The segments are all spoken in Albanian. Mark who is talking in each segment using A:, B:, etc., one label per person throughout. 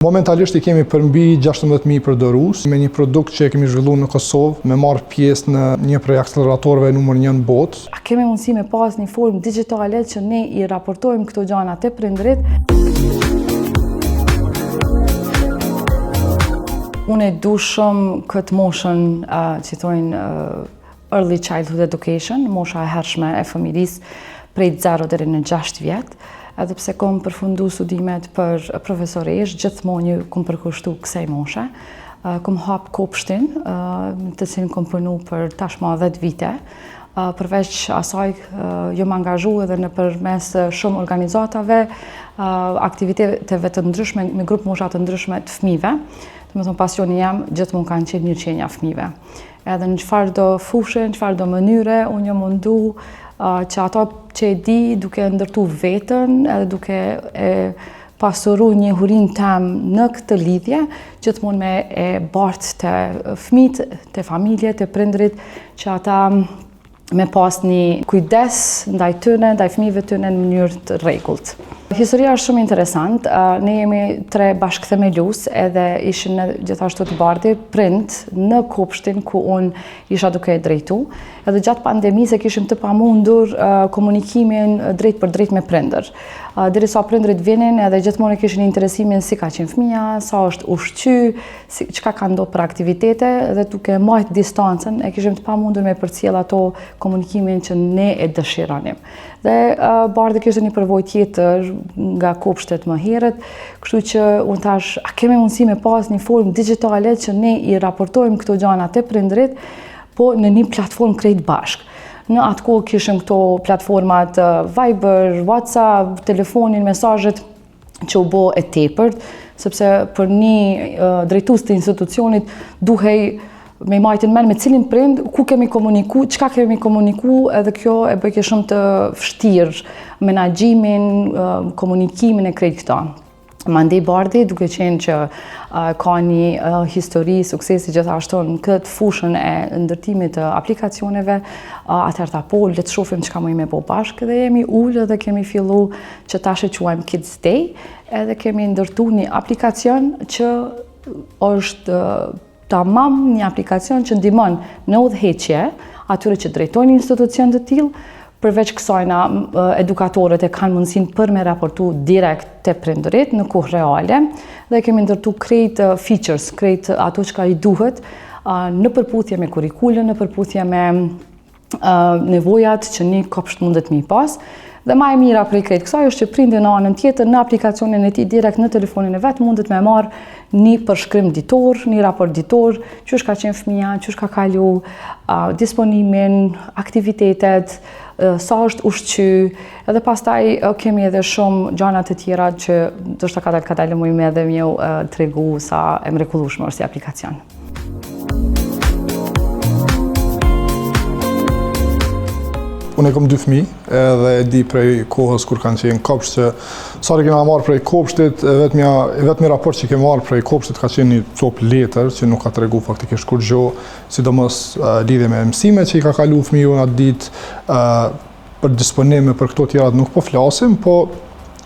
A: Momentalisht i kemi përmbi 16.000 përdorues me një produkt që e kemi zhvillu në Kosovë, me marrë pjesë në një prej akseleratorëve numër një në botë.
B: A kemi mundësi me pas një formë digjitale që ne i raportojmë këto gjana te prindrit? Unë e du shumë këtë moshën që thojnë Early Childhood Education, mosha e hershme e fëmirisë prej 0 deri në 6 vjet, edhe pse kom përfundu studimet për profesoreshë, gjithmonë ju kom përkushtu kësaj moshe. Kom hap kopshtin, të cilin kom punu për tashma 10 vite. Përveç asaj, jom angazhu edhe nëpërmes shumë organizatave, aktiviteteve të ndryshme, me grupmosha të ndryshme të fmive. Domethonë, pasioni jem gjithmonë kanë qenë mirëqenia e fmive. Edhe në çfarëdo fushe, në çfarëdo mënyre, unë jam mundu që ato që e di duke ndërtu veten, edhe duke e pasuru njohurinë tem në këtë lidhje, gjithmonë me e bartë te fmijt, te familjet, te prindrit, që ata me pas një kujdes ndaj tyne, ndaj fëmijëve tyne në mënyrë të rregullt. Historia është shumë interesant. Ne jemi tre bashkëthemelues edhe ishin gjithashtu të Bardi prind në kopshtin ku unë isha duke e drejtu. Edhe gjatë pandemisë e kishim të pamundur komunikimin drejtpërdrejt me prindër. Derisa prindërit vinin edhe gjithmonë e kishin interesimin si ka qenë fëmija, sa është ushqy, si, çka ka ndodhur për aktivitete dhe duke majt distancën e kishim të pamundur me përcjell ato komunikimin që ne e dëshironim. Dhe uh, Bardhi kishte një përvojë tjetër nga kopshtet më herët, kështu që unë thash, a kemi mundësi me pas një formë digjitale që ne i raportojmë këto gjana te prindrit, po në një platformë krejt bashkë. Në atë kohë kishim këto platformat Viber, WhatsApp, telefonin, mesazhet, që u bo e tepërt, sepse për një drejtues të institucionit duhej me i majtë në men me cilin prind, ku kemi komuniku, çka kemi komuniku, edhe kjo e bëjke shumë të vështirë menaxhimin, komunikimin e krejt këta. Mandej Bardhi, duke qenë që ka një histori suksesi gjithashtu në këtë fushën e ndërtimit të aplikacioneve, atëherë tha po, le të shohim çka mujmë me bo bashkë dhe jemi ulë dhe kemi fillu që tash e quajmë Kids Day, edhe kemi ndërtu një aplikacion që është tamam një aplikacion që ndihmon në udhëheqje atyre që drejtojnë një institucion të tillë, përveç kësajna edukatorët e kanë mundësinë për me raportu direkt te prindërit në kohë reale dhe kemi ndërtu krejt features, krejt ato çka i duhet në përputhje me kurrikulën, në përputhje me nevojat që një kopsht mundet me i pas. Dhe ma e mira prej krejt kësaj është që prindi në anën tjetër në aplikacionin e tij direkt në telefonin e vet mundet me marr një përshkrim ditor, një raport ditor, qysh ka qenë fëmija, qysh ka kalu, disponimin, aktivitetet, sa është ushqy, edhe pastaj kemi edhe shumë gjana të tjera që ndoshta kadal kadale mujmë edhe me ju tregu sa e mrekullueshme është si aplikacion.
A: Unë e kom dy fëmijë, edhe e di prej kohës kur kanë qenë n'kopsht që sa e kena marrë prej kopshtit, e vetmja, e vetmi raport që kemi marrë prej kopshtit ka qenë një copë letër që nuk ka tregu faktikisht kurgjo, sidomos lidhje me mësime që i ka kalu fëmiju në atë ditë, për disponime për këto tjerat nuk po flasim, po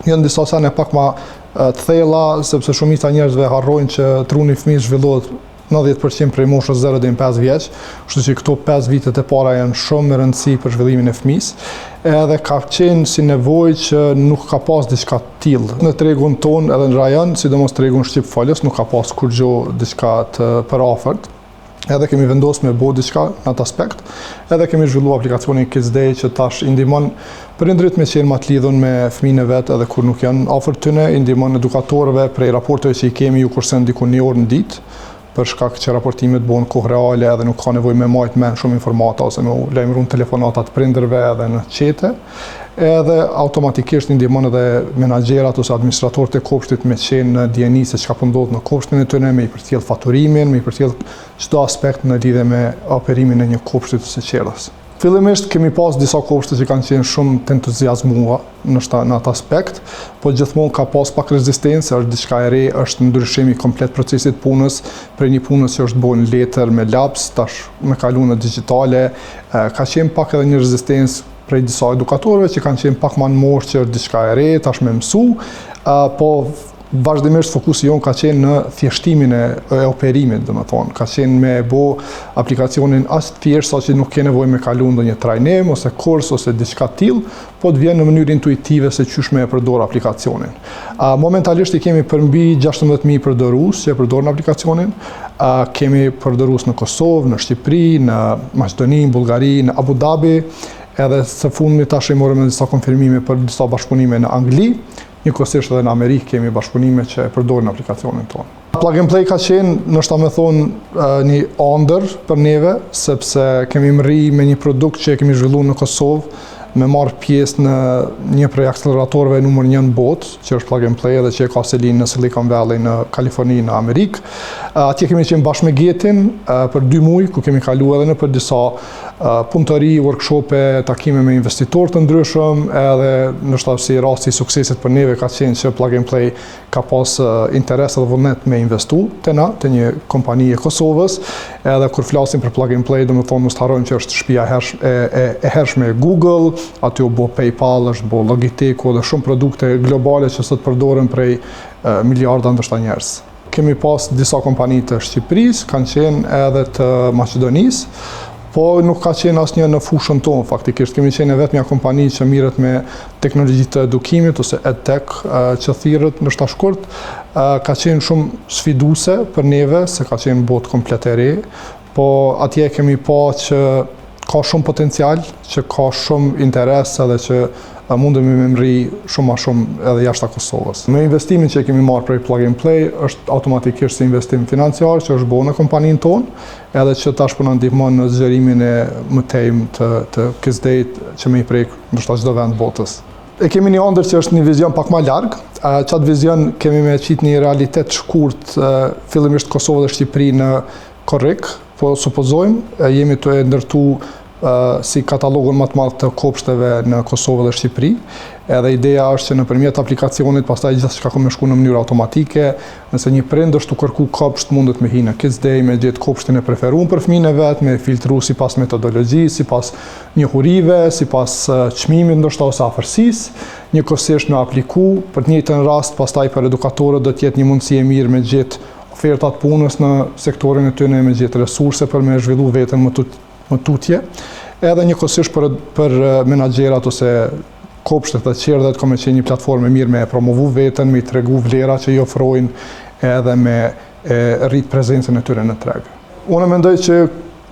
A: janë disa sene pak ma të thella, sepse shumica njerëzve harrojnë që truni i fëmijës zhvillohet 90% prej moshës 0 deri në 5 vjeç, kështu që këto 5 vitet e para janë shumë me rëndësi për zhvillimin e fëmijës. Edhe ka qenë si nevojë që nuk ka pas diçka të tillë. Në tregun tonë edhe në rajon, sidomos tregun shqipfolës, nuk ka pas kurgjo diçka të përafërt. Edhe kemi vendosur me bo diçka në atë aspekt, edhe kemi zhvillu aplikacionin Kids Day që tash i ndihmon prindrit me qenë ma të lidhun me fëmijën e vet edhe kur nuk janë afër tyne, i ndihmon edukatorëve prej raporteve që i kemi ju kursen diku një orë në ditë, për shkak që raportimet bohen kohë reale edhe nuk ka nevojë me majt men shumë informata ose me u lajmëru në telefonata të prindërve edhe në chate edhe automatikisht i ndihmon edhe menaxherat ose administratorët e kopshtit me qenë në dijeni se çka po ndodh në kopshtin e tyre, me i përcjell faturimin, me i përcjell çdo aspekt në lidhje me operimin e një kopshtit ose çerdhes. Fillimisht kemi pas disa kopshte që kanë qenë shumë të entuziazmua ndoshta në atë aspekt, po gjithmonë ka pas pak rezistencë, se është diçka e re, është ndryshimi komplet procesit punës, prej një punës që është bo në letër me laps, tash me kalu në digjitale, ka qenë pak edhe një rezistencë prej disa edukatorëve që kanë qenë pak ma në moshë që është diçka e re, tash me mësu, po vazhdimisht fokusi jonë ka qenë në thjeshtimin e, e operimit, domethonë, ka qenë me bo aplikacionin aq të thjeshtë sa që nuk ke nevojë me kalu ndonjë trajnim ose kurs ose diçka të tillë, po të vjen në mënyrë intuitive se qysh me e përdor aplikacionin. A, momentalisht i kemi përmbi 16.000 përdorues që e përdorin aplikacionin, a, kemi përdorues në Kosovë, në Shqipëri, në Maqedoni, në Bullgari, në Abu Dhabi, edhe së fundmi tash i morëm disa konfirmime për disa bashkëpunime në Angli, njëkohësisht edhe në Amerikë kemi bashkëpunime që e përdorin aplikacionin tonë. Plug and Play ka qenë, ndoshta me thonë, një andër për neve, sepse kemi mrri me një produkt që e kemi zhvillu në Kosovë, me marrë pjesë në një prej akseleratorëve numër një në botë, që është Plug and Play edhe që e ka selinë në Silicon Valley në Kaliforni në Amerikë. Atje kemi qenë bashkë me Getin për dy muaj, ku kemi kalu edhe nëpër disa punëtori, workshope, takime me investitorë të ndryshëm, edhe ndoshta si rasti i suksesit për neve ka qenë që Plug and Play ka pas interes edhe vullnet me investu te na, te një kompani e Kosovës, edhe kur flasim për Plug and Play, domethonë mos të harrojmë që është shtëpia hersh, e, e, e hershme e Google, aty u bo PayPal, është bo Logitech dhe shumë produkte globale që sot përdoren prej e, miliarda ndoshta njerëz. Kemi pas disa kompani të Shqipërisë, kanë qenë edhe të Maqedonisë, po nuk ka qenë asnjë në fushën tonë, faktikisht. Kemi qenë e vetmja kompani që mirret me teknologji të edukimit ose edtech që thirret ndoshta shkurt, ka qenë shumë sfiduese për neve, se ka qenë botë komplet e re, po atje kemi pa që ka shumë potencial, që ka shumë interes edhe që mundemi me mrri shumë ma shumë edhe jashtë Kosovës. Me investimin që kemi marrë prej Plug and Play është automatikisht si investim financiar që është bo në kompaninë tonë, edhe që tash po na ndihmon në zgjerimin e mëtejmë të, të Kidsday që me i prek ndoshta çdo vend botës. E kemi një andër që është një vizion pak ma larg. Qatë vizion kemi me qitë një realitet shkurt, fillimisht Kosovë dhe Shqipëri në korrik, po supozojmë, jemi tu e ndërtu si katalogun më të madh të kopshteve në Kosovë dhe Shqipëri. Edhe ideja është që nëpërmjet aplikacionit pastaj gjithçka ka me shku në mënyrë automatike. Nëse një prind është tu kërku kopsht, mundet me hi në Kids Day, me gjetë kopshtin e preferuar për fëmijën e vet, me filtru sipas metodologjisë, sipas njohurive, sipas çmimit ndoshta ose afërsisë, njëkohësisht me apliku, për të njëjtën rast pastaj për edukatorët do të jetë një mundësi e mirë me gjetë oferta të punës në sektorin e tyre, me gjetë resurse për me zhvillu veten më, tut, më tutje. Edhe njëkohësisht për, për menaxherat ose kopshtet dhe çerdhet ka me qenë një platformë e mirë me e promovu veten, me i tregu vlera që i ofrojnë edhe me e rrit prezencën e tyre në treg. Unë mendoj që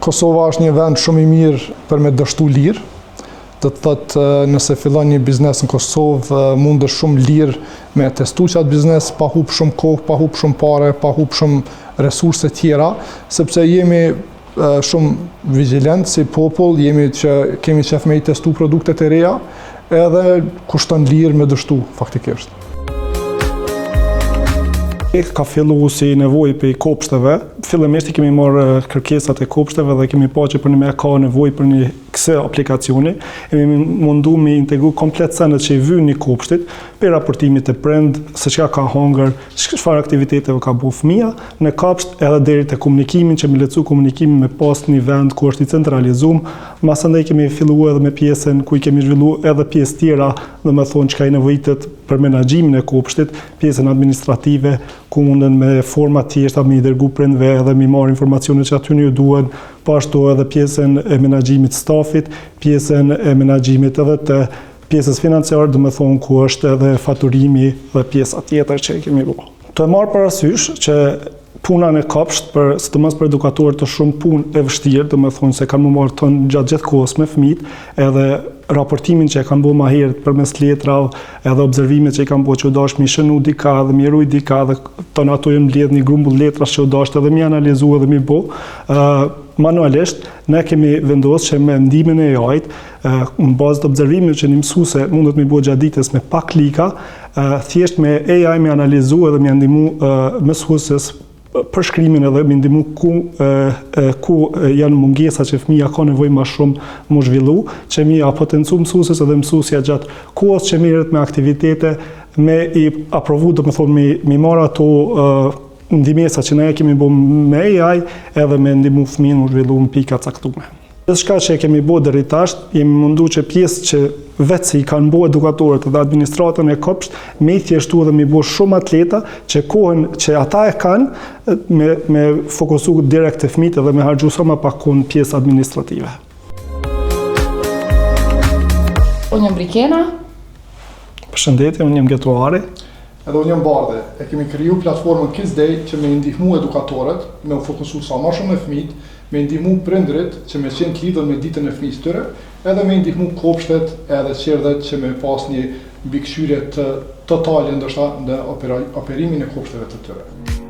A: Kosova është një vend shumë i mirë për me dështu lirë. Do të thotë nëse fillon një biznes në Kosovë, mundesh shumë lirë me testu qatë biznes pa hup shumë kohë, pa hup shumë pare, pa hup shumë resurse tjera, sepse jemi shumë vigjilent si popull, jemi që kemi qef me i testu produktet e reja, edhe kushton lirë me dështu, faktikisht.
C: Ka fillu si nevojë prej kopshteve. Fillimisht i kemi marrë kërkesat e kopshteve dhe kemi pa që përnime ka nevojë për një kësi aplikacioni. Jemi mundu me integru komplet senet që i vynë një kopshtit, prej raportimit të prind, se çka ka hongër, çfarë aktiviteteve ka bo fëmija, në kopsht edhe deri te komunikimin që me lehtësu komunikimin me pas një vend ku është i centralizum. Masandej kemi fillu edhe me pjesën ku i kemi zhvillu edhe pjesë tjera, domethonë çka i nevojitet për menaxhimin e kopshtit, pjesën administrative, ku munden me forma thjeshta me i dërgu prindve edhe me i marrë informacionet që aty ju duhen, po ashtu edhe pjesën e menaxhimit stafit, pjesën e menaxhimit edhe të pjesës financiare, domethonë ku është edhe faturimi dhe pjesa tjetër që e kemi bo. Tu e marrë parasysh që puna në kopsht, për, sidomos për edukatorët është shumë punë e vështirë, domethonë se kanë me u marrë tonë gjatë gjithë kohës me fëmijët, edhe raportimin që e kanë bo ma herët përmes letrave, edhe observimet që i kanë bo që u dasht mi shënu dika edhe mi rujt dika edhe tonë ato janë mbledh një grumbull letrash që u dasht edhe mi analizu edhe mi bo. Uh, manualisht, ne kemi vendosë që me ndihmën e AI-t, në bazë të observimeve që një mësuse mundet mi bo gjatë ditës me pak klika, thjesht me AI me analizu edhe me ndihmu mësueses përshkrimin edhe me ndihmu ku e, ku janë mungesa që fëmija ka nevojë më shumë mu zhvillu, që mi a potencu mësueses edhe mësuesja gjatë kohës që merret me aktivitete me i aprovu, domethonë me mi marrë ato ndihmesa që ne e kemi bo me AI edhe me ndihmu fëmijën mu zhvillu në pika caktume. Gjithçka që e kemi bo deri tash, jemi mundu që pjesë që vetë se i kanë bo edukatorët dhe administratën e kopsht, me i thjeshtu dhe me i bo shumë ma t'lehta, që kohën që ata e kanë, me, me fokusu direkt te fmijt dhe me harxhu sa ma pak kohë në pjesë administrative.
B: Unë jam Brikena.
C: Përshëndetje, unë jam Getuari.
A: Edhe unë jam Bardhi. E kemi kriju platformën Kids Day që me i ndihmu edukatorët me u fokusu sa ma shumë me fëmijët, me i ndihmu prindërit që me qenë të lidhur me ditën e fëmijës tyre, edhe me i ndihmu kopshtet edhe çerdhet që me pas një mbikëqyrje të totale ndoshta në operimin e kopshteve të tyre.